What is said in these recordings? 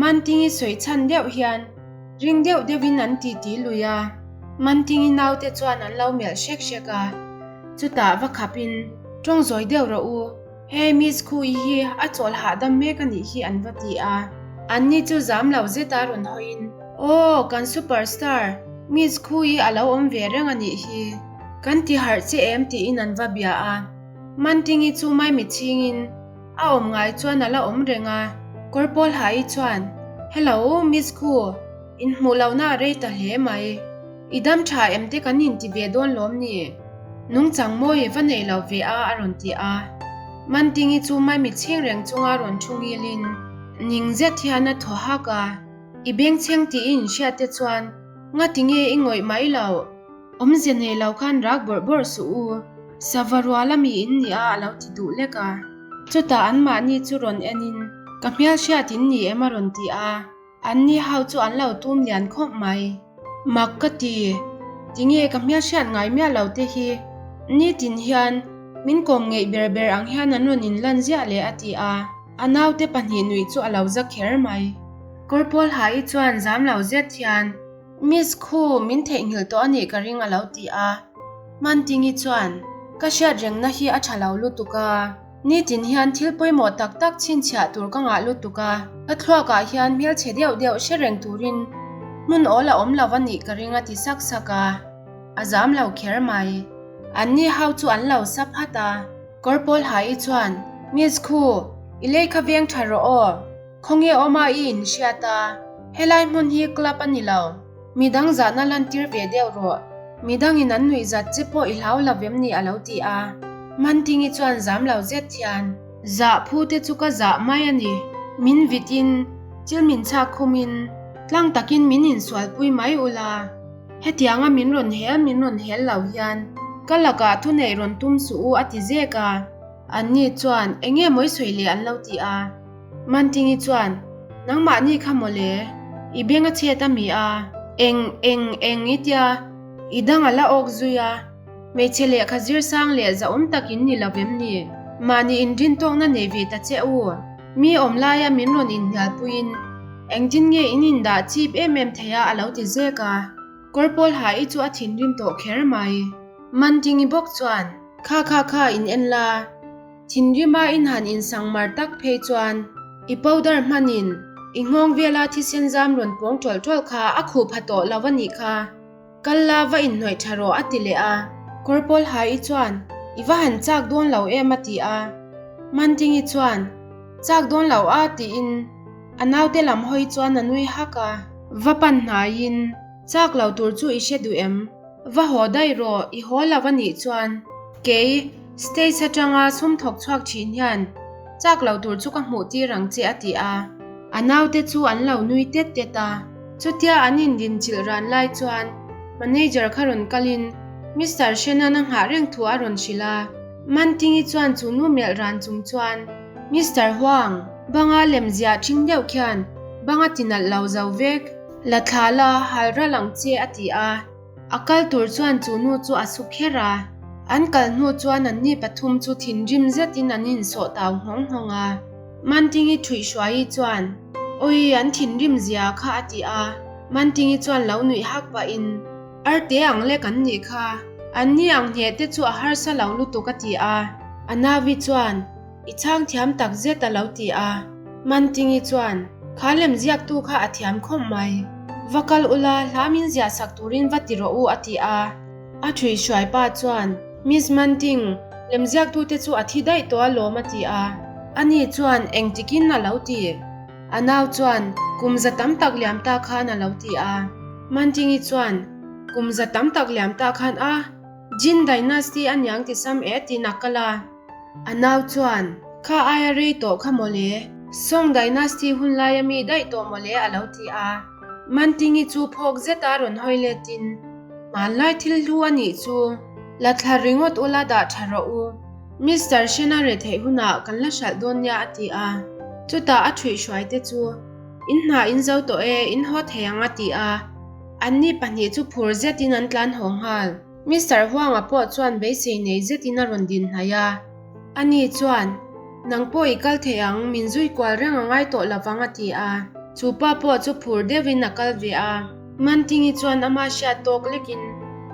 Mantingi sawi chhan deuh hian ring deuh deuhin an titi lui a. Mantingi naute chuan an lo melh hrek hrek a. Chutah va khapin, Tawng zawi deuh rawh u, hei Miss Khui hi a chawl hahdam mek a nih hi an va ti a. Anni chu zam lo zeta rawn hawiin, Aw, kan super star Miss Khui a lo awm ve reng a nih hi. Kan ti harh che em tiin an va bia a. Mantingi chu maimi chhingin a awm ngai chuan a la awm reng a. Kawr pawl ha-i chuan, Hello, Miss Khu, inhmuh lohna a rei ta hle mai. I dam tha em te kan inti ve dawn lawm ni? Nungchang mawi va nei lo ve a a rawn ti a. Mantingi chu maimi chhing reng chunga rawn thu ngilin ning zet hian a thaw hak a. I bengchheng tih i inhriat te chuan ngati nge i ngawih mai loh? Awmzia nei lo khan rak bawrh bawrh suh u, sava rual ami in ni a a lo ti duh lek a. Chutah anmahni chu rawn en in, Ka hmelhriat in ni em a rawn ti a. Anni ho chu an lo tum lian khawp mai. Mak ka ti, tinge ka hmelhriat ngai miah lo te hi nitin hian min kawm ngeih ber ber ang hian an rawn inlan ziah leh a ti a, a naute pahnih nuih chu a lo za kher mai. Kawrpawl ha-i chuan zam lo zet hian Miss khu min theihnghilh tawh a nih ka ring a lo ti a. Hmantingi chuan, Ka hriat rengna hi a tha lo lutuk a, nitin hian thil pawimawh tak tak chhinchhiah tur ka ngah lutuk a, ka thluakah hian hmelchhe deuh deuh hre reng turin hmun awl a awm lo a nih ka ring a ti sak sak a, a zam lo kher mai. Anni ho chu an lo sa phat a. Kawr pawl ha-i chuan, Miss khu, i lei kha veng tha rawh aw. Khawnge awma i inhriat a, helai hmun hi club a ni lo. Midang zahna lantir ve deuh rawh. Midangin an nuih zat che pawh i hlau lo vem ni a lo ti a. Mantingi chuan zam lo zet hian. Zah phu te chu ka zah mai a ni. Min vit in, thil min chhak khum in, tlang takin min insualpui mai ula. Hetianga min rawn hel min rawn hel lo hian ka lakah thuneih rawn tum suh u a ti zek a. Anni chuan enge mawi sawi leh an lo ti a. Mantingi chuan, Nangmahni kha mawle, i beng a chhet a mi a, eng, eng, eng i tia, i dang a la awk zui a, hmeichhe lehkha zir sang leh zahawm tak in ni lo vem ni? Mahni inrintawkna nei ve ta che u, mi awm laia min rawn inhnialpuiin engtin nge in indah chip em em thei a a lo ti zek a. Kawr pawl ha-i chu a thinrim tawh kher mai. Mantingi bawk chuan, Kha kha kha in en la. Thinrima in han insang mar tak phei chuan i powder hmanin i nghawng vela thisen zam rawn pawng ṭawlh ṭawlh kha a khuh pha tawh lo a nih kha. Kal la va inhnawih ṭha rawh a ti leh a. Kawr pawl ha-i chuan i va han chak dawn lo em a ti a. Mantingi chuan chak dawn lo a tiin a naute lam hawi chuan a nui hak a. Va pan hnaiin chak lo tur chu i hre duh em? Va haw daih rawh, i haw lo a nih chuan kei stage atanga sum thawk chhuak thin hian chak lo tur chu ka hmuh tir ang che a ti a. A naute chu an lo nui tet tet a. Chutia an indin chilh ran lai chuan manager kha rawn kalin Mister Shannon a nghah reng thu a rawn hrilh a. Mantingi chuan chu nu melh ran chung chuan Mister Huang, banga lem ziah thing deuh khian banga tinalh lo zo vek. La thla la, hal ral ang che a ti a. A kal tur chuan chu nu chu a su kher a. An kal hnu chuan anni pathum chu thinrim zetin an insawh tau nghawng nghawng a. Mantingi Thuihhruaii chuan, Awi, an thinrim zia kha a ti a. Mantingi chuan lo nuih hak pahin, Arte ang lek an nih kha. Anni ang hneh te chu a harsa lo lutuk a ti a. A nauvi chuan, I chhang thiam tak zet a lo ti a. Mantingi chuan, Kha lem ziaktu kha a thiam khawp mai. Va kal ula, hla min ziah sak turin va ti rawh u a ti a. A ṭhui hruai pa chuan, Miss Manting, lem ziaktute chu a thi daih tawh alawm a ti a. Ani chuan, Engtikin a lo ti? A nau chuan, Kum za tam tak liam ta khan a lo ti a. Mantingi chuan, Kum za tam tak liam ta khan a, Jin Dynasty a niang ti sam e tiin a kal a. A nau chuan, Kha aia rei tawh kha mawle, Song Dynasty hun laia mi daih tawh mawle a lo ti a. Mantingi chu phawk zeta rawn hawi letin, Hmanlai thil hlu a nih chu, la thla ringawt ula dah tha rawh u, Mister Shen-a retheih hunah kan la hralh dawn nia a ti a. Chutah a ṭhuihhruai te chu, In hna in zo tawh e, in haw thei ang a ti a. Anni pahnih chu phur zetin an tlan haw nghal. Mister Huanga pawh chuan beisei nei zetin a rawn din hnaih a. Ani chuan, Nang pawh i kal thei ang, min zui kual reng a ngai tawh lovang a ti a. Chu pa pawh chu phur deuhin a kal ve a. Mantingi chuan ama hriat tawk lekin,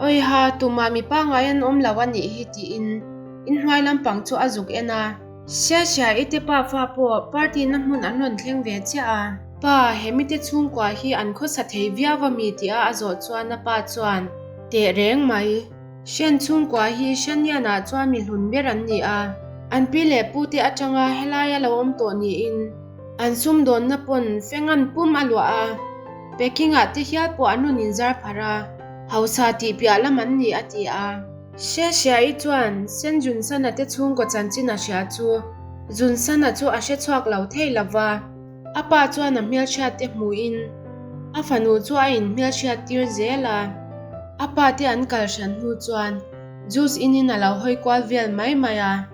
Awiha, tumah mi pangngai an awm lo a nih hi tiin inhnuai lampang chu a zuk en a. Sia sia i te pa fa pawh party na hmun an rawn thleng ve chiah a. Pa, he mite chhungkua hi an khawsa thei viau a mi tia a zawh chuan a pa chuan, Teh reng mai. Hrian chhungkua hi Hriannianah chuan mi hlun ber an ni a. An pi leh pu te atanga helaia lo awm tawh niin an sumdawnna pawn fengan pum a luah a. Peking-ah te hial pawh an rawn inzar pharh a, hausa tih piah lam an ni a ti a. Hria Hria-i chuan Sen Junsana te chhungkaw chanchin a hria chu Junsana chu a hre chhuak lo thei lo va, a pa chuan a hmelhriat te hmuhin a fanu chu a inhmelhriat tir zel a. A pa te an kal hran hnu chuan juice inin a lo hawi kual vel mai mai a,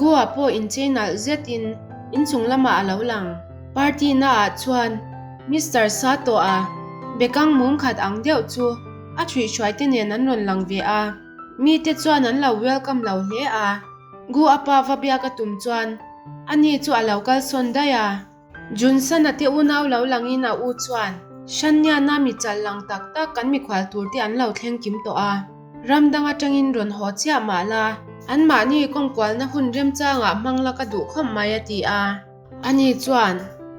Goa pawh inchei nalh zetin inchung lamah a lo lang. Party naah chuan Mister Sato-a bekang mum khat ang deuh chu A ṭhuihhruai te nen an rawn lang ve a, mite chuan an lo welcome lo hle a. Gu a pa va biak a tum chuan ani chu a lo kalsawn daih a. Junsan a te unau lo langin a u chuan Shanniana mi chal lang tak tak kan mikhual tur te an lo thleng kim tawh a, ram dang atangin rawn haw chiah mah la, anmahni kawngkualna hun remchangah hmang la ka duh khawp mai a ti a. Ani chuan,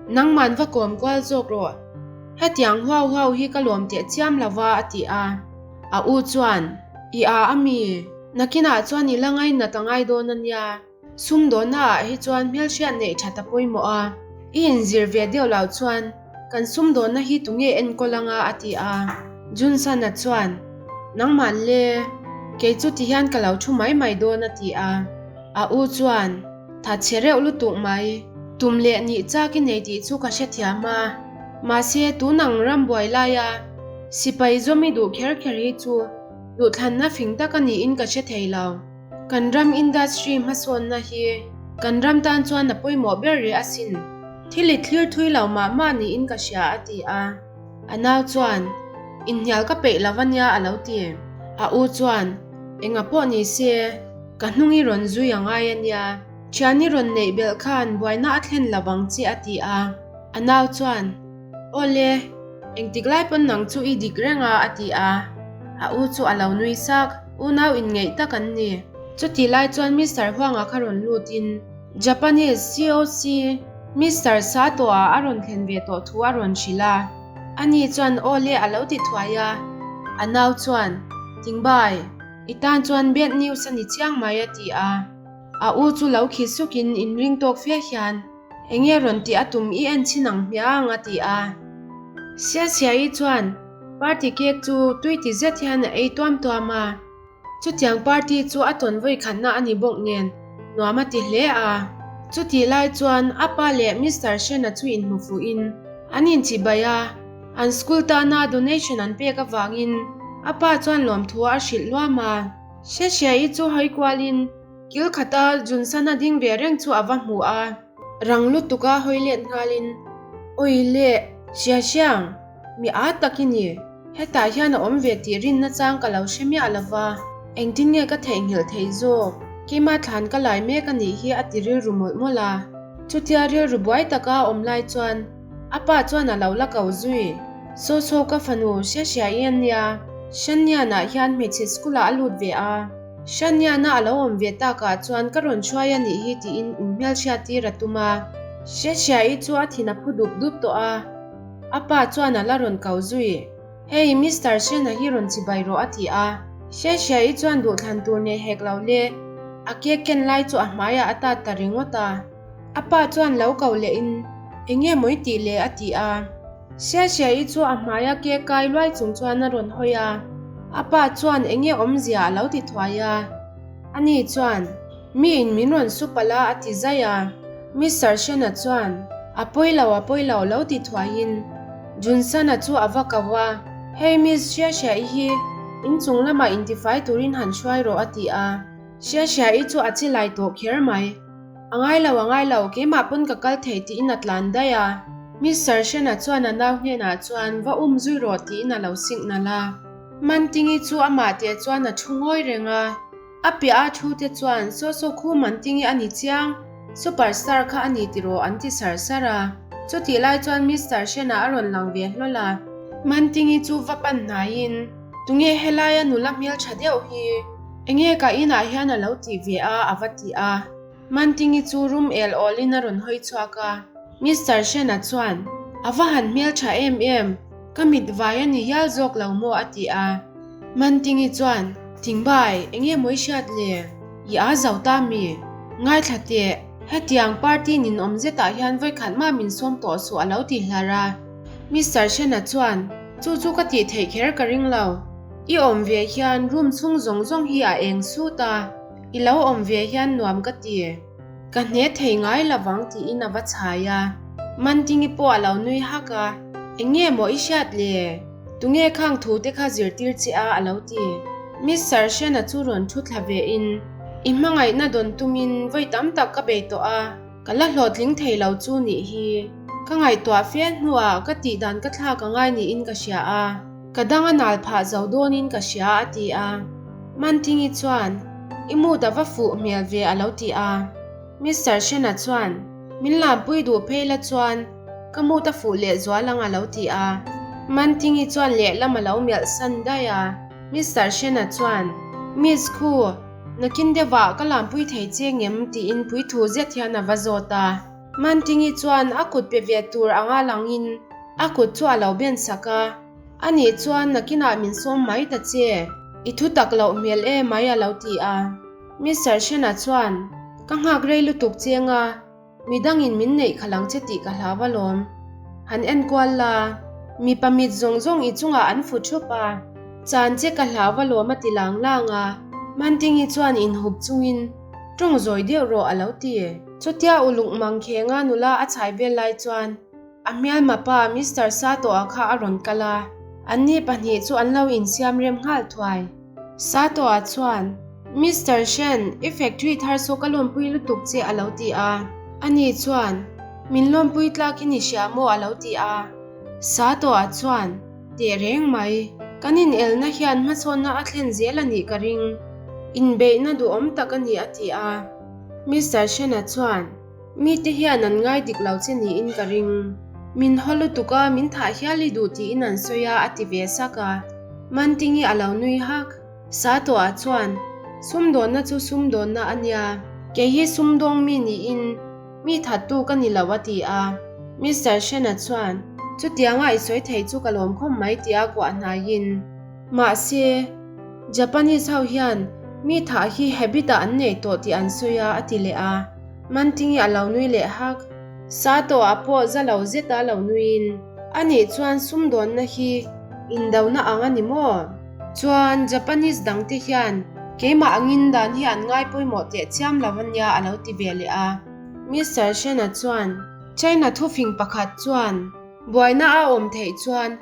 Nangman va kawm kual zawk rawh. Hetiang huau huau hi ka lawm teh chiam lo va, a ti a. A u chuan, I a a mi? Nakinah chuan i la ngainat a ngai dawn a nia. Sumdawnnaah hi chuan hmelhriat neih that a pawimawh a. I inzir ve deuh loh chuan kan sumdawnna hi tunge enkawl anga a ti a. Junsana chuan, Nangman le, kei chu tihian ka lo thu mai mai dawn a ti a. A u chuan, Tha chhe reuh lutuk mai. Tum leh nih chak i nei tih chu ka hrethiam a. Mahse, tun ang ram buai laia sipai zawm i duh kher kher hi chu duhthlanna fing tak a niin ka hre thei lo. Kan ram industry hmasawnna hi kan ram tan chuan a pawimawh ber rih asin. Thil i thlir thui lo mah mah niin ka hria a ti a. A nau chuan, Inhnial ka peih lo a nia a lo ti. A u chuan, Enga pawh ni se, ka hnung i rawn zui a ngai a nia. Thian i rawn neih belh khan buaina a thlen lo vang che a ti a. A nau chuan, Aw le, engtik lai pawn nang chu i dik reng a a ti a. A u chu a lo nui sak, unau inngeih tak an ni. Chutih lai chuan Mister Huanga kha rawn lut in Japanese COC Mister Sato-a a rawn thlen ve tawh thu a rawn hrilh a. Ani chuan aw le a lo ti thuai a, a nau chuan, Tingbai, i tan chuan bad news a ni chiang mai a ti a. A u chu lo khi sukin inring tawk fe hian, Enge rawn tih a tum i en chhin ang hmiang a ti a. Siasiai chuan party cake chu tui ti zet hian a ei tuam tuam a. Chutiang party chu a tawn vawi khatna a ni bawk nen nuam a ti hle a. Chutih lai chuan a pa leh Mister Shen-a chu inhmu fuhin an inchibai a, an school tana donation an pek avangin a pa chuan lawmthu a hrilh luam a. Hre-hria-i chu hawi kualin kil khata Junsan-a ding ve reng chu a va hmu a. Rang lutuka hawi let nghalin, Awi le, Hria-hriang! Mi â tak i ni. Hetah hian a awm ve tih rinna chang ka lo hre miah lo va, engtin nge ka theihnghilh theih zawk? Keimah thlan ka lai mek a nih hi a ti rilru mawlh mawlh a. Chutia rilru buai taka a awm lai chuan a pa chuan a lo la ko zui. Saw saw ka fanu hria hria i a nia, Shanniana hian hmeichhe school ah a lut ve a, Shanniana a lo awm ve takah chuan ka rawn hruai a nih hi tiin inhmelhriat tir a tum a. Hria hria i chu a thin a phu dup dup tawh a. A pa chuan a la rawn kau zui. Hei, Mister Shen-a hi rawn chibai rawh a ti a. Hre Hria-i chuan duhthlan tur nei hek lo le. A cake ken lai chu a hmaiah a tat ta ringawt a. A pa chuan lo kau lehin, Eng nge mawi tih le? a ti a. Hre Hria-i chu a hmaia cake kai luai chung chuan a rawn hawi a. A pa chuan eng nge awmzia a lo ti thuai a. Ani chuan, Miin min rawn su palh a a ti zai a. Mister Shen-a chuan, A pawi lo, a pawi lo, lo ti thuaiin Junsan-a chu a va ko a, Hei Miss Hriahriah-i hi inchung lamah intifai turin han hruai rawh a ti a. Hriahriah-i chu a chi lai tawh kher mai. A ngai lo, a ngai lo, keimah pawn ka kal thei tiin a tlan daih a. Mister Shen-a chuan a nau hnenah chuan, Va um zui rawh tiin a lo signal a. Mantingi chu amah teh chuan a thu ngawi reng a. A piah a thu te chuan saw saw khu Mantingi a ni chiang, super star kha a ni tiraw an ti sar sar a. Chutih lai chuan Mister Hrena a rawn lang ve hlawl a. Mantingi chu va pan hnaiin, Tunge helaia nula hmeltha deuh hi? Enge ka inah hian a lo tih ve a? a va ti a. Mantingi chu rum el awlin a rawn hawi chhuak a. Mister Hrena chuan, A va han hmeltha em em, ka mit vai a ni hial zawk lo maw? a ti a. Mantingi chuan, Thingbai, enge maw i hriat le? I a zo ta mi? Ngaithla teh, hetiang party ninawm zetah hian vawikhat mah min sawm tawh suh a lo ti hlar a. Mister Hrena chuan, Chu chu ka tih theih kher ka ring lo. I awm ve hian room chhung zawng zawng hi a eng sut a, i lo awm ve hian nuam ka ti. Ka hne thei ngai lovang tiin a va chhai a. Mantingi pawh a lo nui hak a, Eng nge maw i hriat le? Tunge khang thu te kha zirtir che a a lo ti. Mister Hrena chu rawn thu thla ve in, I hmangaihna dawn tumin vawi tam tak ka bei tawh a, ka la hlawhtling thei lo chu nih hi. Ka ngaihtuah fe hnuah ka tih dan ka thlak a ngai niin ka hria a, ka dang a nal phah zo dawnin ka hria a ti a. Mantingi chuan, I mood a va fuh hmel ve a lo ti a. Mister Hrena chuan, Min lampui duh phei la chuan ka mood a fuh leh zual ang a lo ti a. Mantingi chuan lehlam a lo melh san daih a. Mister Hrena chuan, Miss khu, nakin deuhah ka lampui thei che ngem? tiin puithu zet hian a va zawt a. Mantingi chuan a kut pe ve tur anga langin a kut chu a lo ben sak a. Anih chuan nakinah min sawm mai ta che, i thu tak loh hmel e mai a lo ti a. Mister Hrena chuan, Ka nghak rei lutuk cheng a, midangin min neih kha lang che tih ka hlau alawm. Han enkual la, mipa mit zawng zawng i chungah an fu thup a, chan che ka hlau alawm a ti lang lang a. Mantingi chuan inhup chungin, Tawng zawi deuh rawh a lo ti. Chutia uluk mangkhenga nula a chhai vel lai chuan, A hmelma pa Mister Sato-a kha a rawn kal a, anni pahnih chu an lo insiam rem nghal thuai. Sato-a chuan, Mister Shen, i factory thar chu ka lawmpui lutuk che a lo ti a. Ani chuan, Min lawmpui tlak i ni hria maw a lo ti a. Sato-a chuan, Teh reng mai, kan inelna hian hmasawnna a thlen zel a nih ka ring. Inbeihna duhawm tak a ni a ti a. Mister Shen-a chuan, Mite hian an ngai dik lo che niin ka ring. Min haw lutuk a, min thah hial i duh tiin an sawi a, a ti ve sak a. Mantingi a lo nui hak. Satoa chuan, Sumdawnna chu sumdawnna a nia, kei hi sumdawng mi niin mi thattu ka ni lo a ti a. Mister Shena chuan, Chutianga i sawi thei chu ka lawm khawp mai tia kuah hnaiin. Mahse, Japanese ho hian mi thah hi habit ah an nei tawh tih an sawi a, a ti leh a. Mantingi a lo nui leh hak. Sato ah pawh za lo zet a lo nuiin, Anih chuan sumdawnna hi indona ang a ni maw? Chuan Japanese dangte hian keimah angin dan hi an ngai pawimawh teh chiam lo a nia a lo ti ve leh a. Mister Shena chuan China thufing pakhat chuan Buaina a awm theih chuan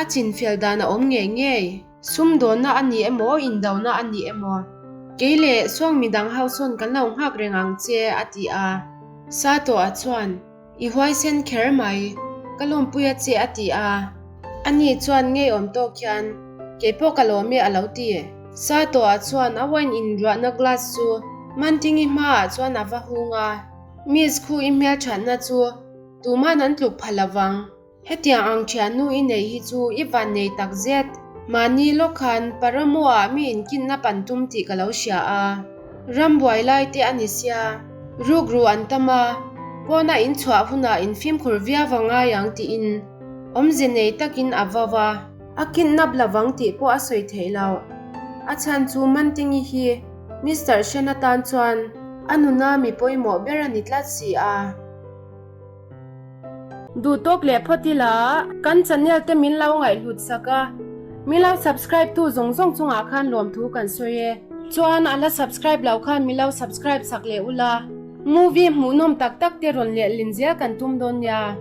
a chinfel dan a awm ngei ngei. Sumdawnna a ni emaw, indona a ni emaw, kei leh suang midang ho sawn kan lo nghak reng ang che, a ti a. Sato-a chuan, I huaisen kher mai, ka lawmpui a che, a ti a. Ani chuan ngeiawm tawk hian, Kei pawh ka lawm e, a lo ti. Sato-a chuan a wine inruahna glass chu Mantingi hmaah chuan a va hung a, Miss khu i hmelthatna chu Tuman an tluk pha lo vang. Hetiang ang thiannu i nei hi chu i van nei tak zet. Mahni lawk khan Paramoa mi inkinna pan tum tih ka lo hria a. Rambuai lai te a ni sia. Rukru an tam a, pawna in chhuah hunah in fimkhur viau a ngai ang tiin awmze nei takin a vau a. A kidnap lovang tih pawh a sawi theih loh. A chhan chu Mantingi hi Mister Shen atan chuan a nuna mi pawimawh ber a ni tlat si a. Duh tawk leh phawt ila kan channel te min lo ngaihhlut sak a, min lo subscribe tu zawng zawng chungah khan lawmthu kan sawi e. Chuan a la subscribe loh khan min lo subscribe sak leh ula, movie hmuhnawm tak tak te rawn lehlin zel kan tum dawn nia.